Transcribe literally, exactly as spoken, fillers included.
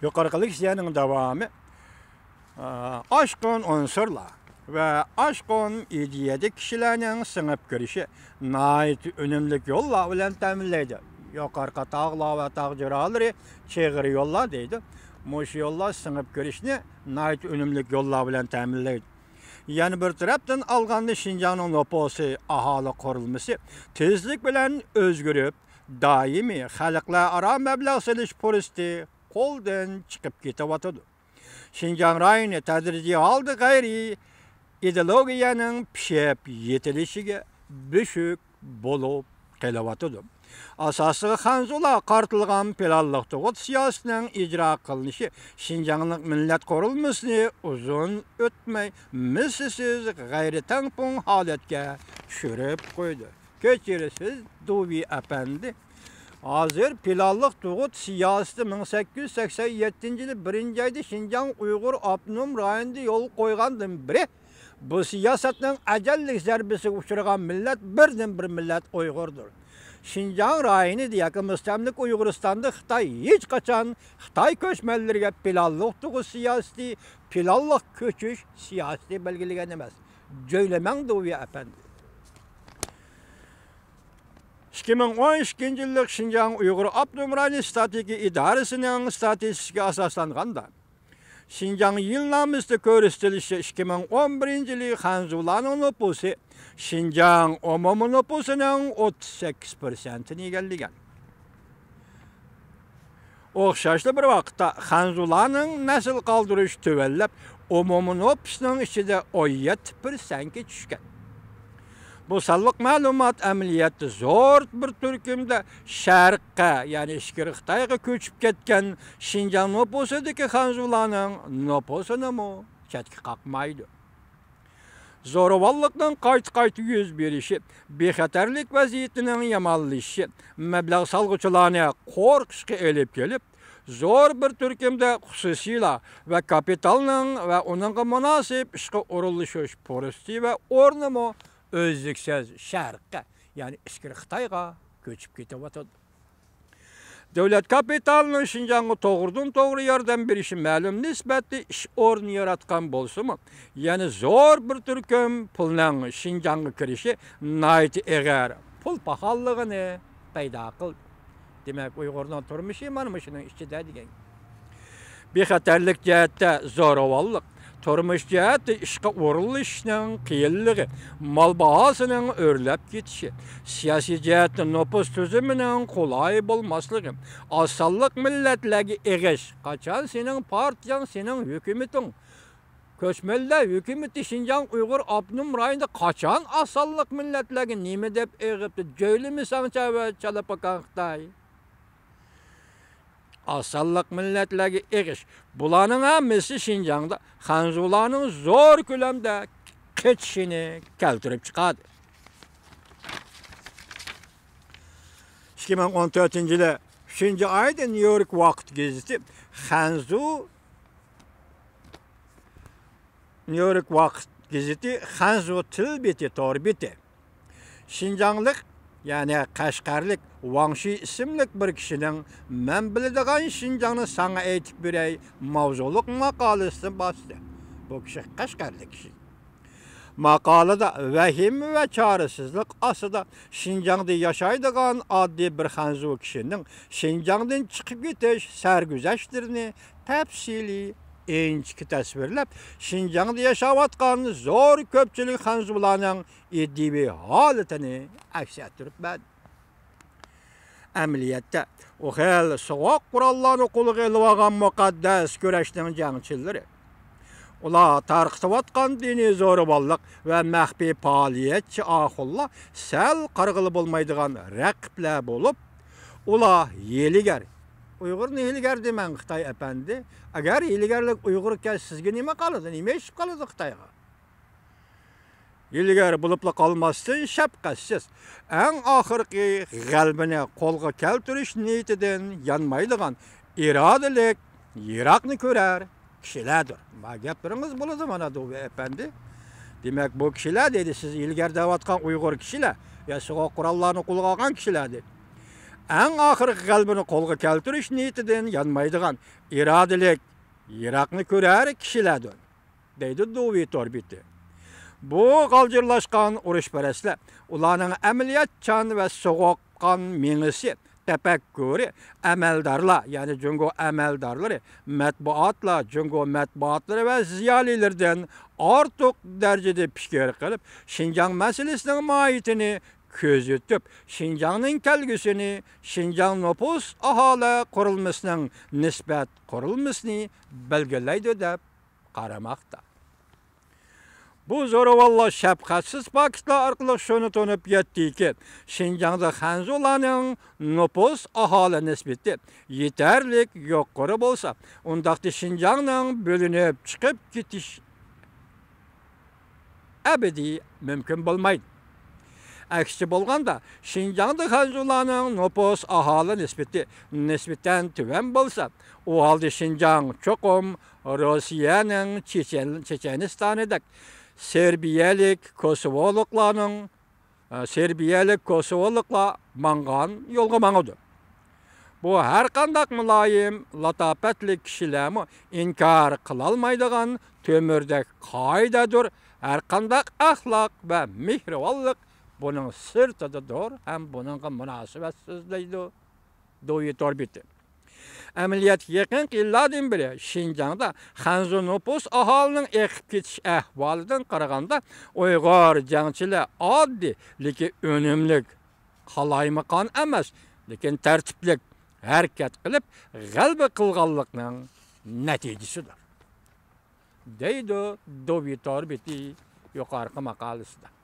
يۇقىرىقى لېكسىيەنىڭ داۋامى، ئا، ئاشقۇن ئۇنسۇرلار ۋە ئاشقۇن ئىدىيەدىكى كىشىلەرنىڭ سىڭىپ كىرىشى ناھايىتى ئۈنۈملۈك يوللار بىلەن تەمىنلەيدۇ. يۇقىرىقى تاغلار ۋە تاغ جىرالىرى چېغىر يوللار دەيدۇ. مۇشۇ يوللار سىڭىپ كىرىشنى ناھايىتى ئۈنۈملۈك يوللار بىلەن تەمىنلەيدۇ. يەنە بىر تەرەپتىن ئالغاندا، شىنجاڭنىڭ نوپۇسى، ئاھالە قۇرۇلمىسى تېزلىك بىلەن ئۆزگىرىپ، دائىمىي خەلقلەر ئارا مەبلەغ سېلىش پۇرسىتى قولدىن چىقىپ كېتىۋاتىدۇ. شىنجاڭ رايونى تەدرىجىي ھالدا غەيرىي ئىدېئولوگىيەنىڭ پىشىپ يېتىلىشىگە بۆشۈك بولۇپ قېلىۋاتىدۇ. ئاساسلىقى خەنزۇلارغا قارىتىلغان پىلانلىق تۇغۇت سىياسىتىنىڭ ئىجرا قىلىنىشى شىنجاڭلىق مىللەت قۇرۇلمىسىنى ئۇزۇن ئۆتمەي مىسلىسىز غەيرىي تەڭپۇڭ ھالەتكە چۈشۈرۈپ قويدى. كەچۈرىسىز، دۇۋى ئەپەندى. ھازىر پىلانلىق تۇغۇت سىياسىتى مىڭ سەككىز يۈز سەكسەن يەتتىنچى يىلى بىرىنچى ئايدا شىنجاڭ ئۇيغۇر ئاپتونوم رايونىدا يولغا قويغاندىن بېرى، بۇ سىياسەتنىڭ ئەجەللىك زەربىسىگە ئۇچرىغان مىللەت بىردىنبىر مىللەت ئۇيغۇردۇر. شىنجاڭ رايونىدا ياكى مۇستەملىكە ئۇيغۇرىستاندا خىتاي ھېچقاچان خىتاي كۆچمەنلىرىگە پىلانلىق تۇغۇت سىياسىتى، پىلانلىق كۆچۈش سىياسىتى بەلگىلىگەن ئەمەس. جۆيلىمەڭ دۇۋى ئەپەندى. ئىككى مىڭ ئون ئىككىنچى يىللىق شىنجاڭ ئۇيغۇر ئاپتونوم رايونى ستاتىكا ئىدارىسىنىڭ ستاتىستىكىسىگە ئاساسلانغاندا، شىنجاڭ يىلنامىسىدا كۆرسىتىلىشىچە، ئىككى مىڭ ئون بىرىنچى يىلى خەنزۇلارنىڭ نوپۇسى شىنجاڭ ئومۇمىي نوپۇسىنىڭ ئوتتۇز سەككىز پىرسەنتىنى ئىگىلىگەن. ئوخشاشلا بىر ۋاقىتتا خەنزۇلارنىڭ نەسىل قالدۇرۇشى تۆۋەنلەپ، ئومۇمىي نوپۇسنىڭ ئىچىدە ئون يەتتە پىرسەنتكە چۈشكەن. بۇ سانلىق مەلۇمات ئەمەلىيەتتە زور بىر تۈركۈمدە شەرققە، يەنى ئىچكىرى خىتايغا كۆچۈپ كەتكەن شىنجاڭ نوپۇسىدىكى خەنزۇلارنىڭ نوپۇسىنىمۇ چەتكە قاقمايدۇ. زوراۋانلىقنىڭ قايتا-قايتا يۈز بېرىشى، بىخەتەرلىك ۋەزىيىتىنىڭ يامانلىشىشى مەبلەغ سالغۇچىلارنى قورقۇشقا ئېلىپ كېلىپ، زور بىر تۈركۈمدە خۇسۇسىيلار ۋە كاپىتالنىڭ ۋە ئۇنىڭغا مۇناسىپ ئىشقا ئورۇنلىشىش پۇرسىتى ۋە ئورنىمۇ ئۈزلۈكسىز شەرققە، يەنى ئىچكىرى خىتايغا كۆچۈپ كېتىۋاتىدۇ. دۆلەت كاپىتالىنىڭ شىنجاڭغا توغرىدىن-توغرا ياردەم بېرىشى مەلۇم نىسبەتتە ئىش ئورنى ياراتقان بولسىمۇ، يەنە زور بىر تۈركۈم پۇلنىڭ شىنجاڭغا كىرىشى ناھايىتى ئېغىر پۇل پاخاللىقىنى پەيدا قىلدى. دېمەك، ئۇيغۇرنىڭ تۇرمۇشى مانا مۇشۇنىڭ ئىچىدە دېگەن. بىخەتەرلىك جەھەتتە زوراۋانلىق، تۇرمۇش جەھەتتە ئىشقا ئورۇنلىشىشنىڭ قىيىنلىقى، مال باھاسىنىڭ ئۆرلەپ كېتىشى، سىياسىي جەھەتتە نوپۇس تۈزۈمىنىڭ قولايى بولماسلىقى، ئاز سانلىق مىللەتلەرگە ئېغىش، قاچان سېنىڭ پارتىيەڭ، سېنىڭ ھۆكۈمىتىڭ، كۆچمەنلەر ھۆكۈمىتى شىنجاڭ ئۇيغۇر ئاپتونوم رايونىدا قاچان ئاز سانلىق مىللەتلەرگە نېمە دەپ ئېغىپتۇ؟ جۆيلىمىسەڭچە ۋە چالا پاكان خىتاي. ئاز سانلىق مىللەتلەرگە ئېغىش. بۇلارنىڭ ھەممىسى شىنجاڭدا خەنزۇلارنىڭ زور كۆلەمدە قېچىشىنى كەلتۈرۈپ چىقاردى. ئىككى مىڭ ئون تۆتىنچى يىلى ئۈچىنچى ئايدا نيۇ يورك ۋاقىت گېزىتى خەنزۇ، نيۇ يورك ۋاقىت گېزىتى خەنزۇ تىل بېتى، تور بېتى. شىنجاڭلىق، يەنى قەشقەرلىك ۋاڭ شى ئىسىملىك بىر كىشىنىڭ مەن بىلىدىغان شىنجاڭنى ساڭا ئېيتىپ بېرەي ماۋزۇلۇق ماقالىسىنى باستى. بۇ كىشى قەشقەرلىك كىشى. ماقالىدا ۋەھىمە ۋە چارىسىزلىق ئاستىدا شىنجاڭدا ياشايدىغان ئاددىي بىر خەنزۇ كىشىنىڭ شىنجاڭدىن چىقىپ كېتىش سەرگۈزەشتلىرىنى تەپسىلىي، ئىنچىكە تەسۋىرلەپ، شىنجاڭدا ياشاۋاتقان زور كۆپچىلىك خەنزۇلارنىڭ ئىدىيىۋى ھالىتىنى ئەكس ئەتتۈرۈپ بەردى. ئەمەلىيەتتە، ئۇ خىل سوغۇق قوراللارنى قولىغا ئېلىۋالغان مۇقەددەس كۈرەشنىڭ جەڭچىلىرى. ئۇلار تارقىتىۋاتقان دىنىي زورىۋانلىق ۋە مەخپىي پائالىيەتچى ئاخۇنلار سەل قارىغىلى بولمايدىغان رەقىبلەر بولۇپ، ئۇلار ھىيلىگەر. ئۇيغۇرنى ھىيلىگەر دېمەڭ، خىتاي ئەپەندى. ئەگەر ھىيلىگەرلىك ئۇيغۇركەن، سىزگە نېمە قالىدۇ؟ نېمە ئېشىپ قالىدۇ خىتايغا؟ ھىيلىگەر بولۇپلا قالماستىن، شەپقەتسىز، ئەڭ ئاخىرقى غەلىبىنى قولغا كەلتۈرۈش نىيىتىدىن يانمايدىغان ئىرادىلىك، يىراقنى كۆرەر كىشىلەردۇر. ما گەپلىرىڭىز بولىدۇ مانا، دۇۋى ئەپەندى. دېمەك، بۇ كىشىلەر دېدى، سىز ئىلگىرى دەۋاتقان ئۇيغۇر كىشىلەر، يا سوغۇق قوراللارنى قولغا ئالغان كىشىلەر دېدى. ئەڭ ئاخىرقى غەلىبىنى قولغا كەلتۈرۈش نىيىتىدىن يانمايدىغان ئىرادىلىك، يىراقنى كۆرەر كىشىلەردۇر، دەيدۇ دۇۋى توربىتى. بۇ غالجىرلاشقان ئۇرۇشپەرەسلەر، ئۇلارنىڭ ئەمەلىيەتچان ۋە سوغۇققان مېڭىسى، تەپەككۇرى، ئەمەلدارلار، يەنى جۇڭگو ئەمەلدارلىرى، مەتبۇئاتلار، جۇڭگو مەتبۇئاتلىرى ۋە زىيالىيلىرىدىن ئارتۇق دەرىجىدە پىكىر قىلىپ، شىنجاڭ مەسىلىسىنىڭ ماھىيىتىنى كۆزىتىپ، شىنجاڭنىڭ كەلگۈسىنى، شىنجاڭ نوپۇس ئاھالە قۇرۇلمىسىنىڭ نىسبەت قۇرۇلمىسىنى بەلگىلەيدۇ دەپ قارىماقتا. بۇ زوراۋانلار شەپقەتسىز پاكىتلار ئارقىلىق شۇنى تونۇپ يەتتىكى، شىنجاڭدا خەنزۇلارنىڭ نوپۇس ئاھالە نىسبىتى يېتەرلىك يۇقىرى بولسا، ئۇنداقتا شىنجاڭنىڭ بۆلۈنۈپ چىقىپ كېتىش ئەبەدىي مۇمكىن بولمايدۇ. ئەكسىچە بولغاندا، شىنجاڭدا خەنزۇلارنىڭ نوپۇس ئاھالە نىسبىتى نىسبەتەن تۆۋەن بولسا، ئۇ ھالدا شىنجاڭ چوقۇم روسىيەنىڭ چېچەن-، چېچەنىستانىدەك سېربىيەلىك كوسوۋولۇقلارنىڭ، سېربىيەلىك كوسوۋولۇقلار ماڭغان يولغا ماڭىدۇ. بۇ ھەرقانداق مۇلايىم، لاتاپەتلىك كىشىلەرمۇ ئىنكار قىلالمايدىغان تۆمۈردەك قائىدەدۇر. ھەرقانداق ئەخلاق ۋە مېھرىبانلىق بۇنىڭ سىرتىدىدۇر ھەم بۇنىڭغا مۇناسىۋەت سۆزلەيدۇ. دوۋى توربىتى. ئەمەلىيەتتە يېقىنقى يىللاردىن بېرى شىنجاڭدا خەنزۇ نوپۇس ئاھالىنىڭ ئېقىپ كېتىش ئەھۋالىدىن قارىغاندا، ئۇيغۇر جەڭچىلەر ئاددىي، لېكىن ئۈنۈملۈك، قالايمىقان ئەمەس، لېكىن تەرتىپلىك ھەرىكەت قىلىپ، غەلىبە قىلغانلىقنىڭ نەتىجىسىدۇر، دەيدۇ دوۋى توربىتى يۇقىرىقى ماقالىسىدە.